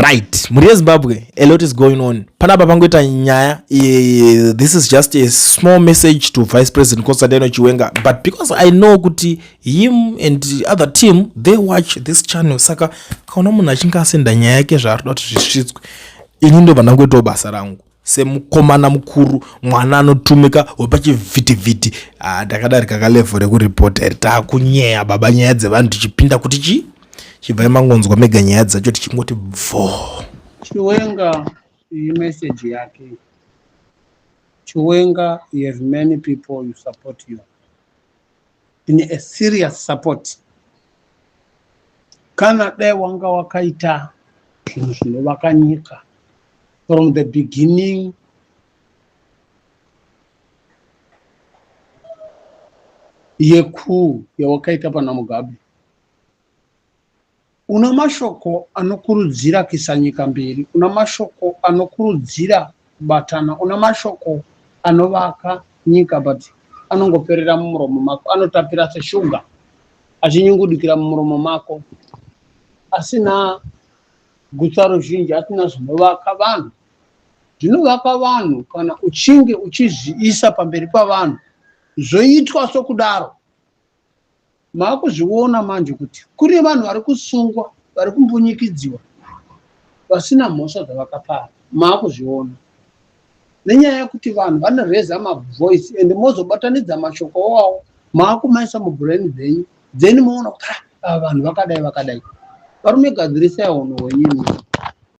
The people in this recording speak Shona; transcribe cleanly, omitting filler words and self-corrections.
Right, mhuri yeZimbabwe, a lot is going on panapa. Pangoita nyaya. This is just a small message to Vice President Constantino Chiwenga, but because I know kuti him and the other team, they watch this channel, saka kaona munhu achinge asenda nyaya yake zvaari kuda kuti zvisvitswe, ini ndobva ndangoitawo basa rangu semukomana mukuru, mwana anotumika wepachivhitivhiti. Ah, ndakadarika kalevel rekuripota iri. Taakunyeya baba nyaya dzevanhu tichipinda kuti chii. Chibvai mangonzwa mega nyaya dzacho tichingoti bvo. Chiwenga, iyi message yake. Chiwenga, you have many people you support you in a serious support. Kana dai wanga wakaita zvinhu zvinovaka nyika from the beginning yecoup yawakaita pana Mugabe, una mashoko anokurudzira kuisa nyika mberi, una mashoko anokurudzira kubatana, una mashoko anovaka nyika, but anongoperera mumuromo mako, anotapira seshuga achinyungudikira mumuromo mako, asina gutsa ruzhinji, asina zvinovaka vanhu. Zvinovaka vanhu kana uchinge uchizviisa pamberi pavanhu, zvoitwa sokudaro. Maakuzviona manje kuti kune vanhu vari kusungwa, vari kumbunyikidziwa, vasina mhosva dzavakapara. Maakuzviona nenyaya yekuti vanhu vanoreza mavoice and mozobatanidza mashoko wawo, maakumaisa mubrain dzenyu, then moona kuti, "Ah, ava vanhu vakadai, vakadai." Varume, gadzirisai unhu hwenyu.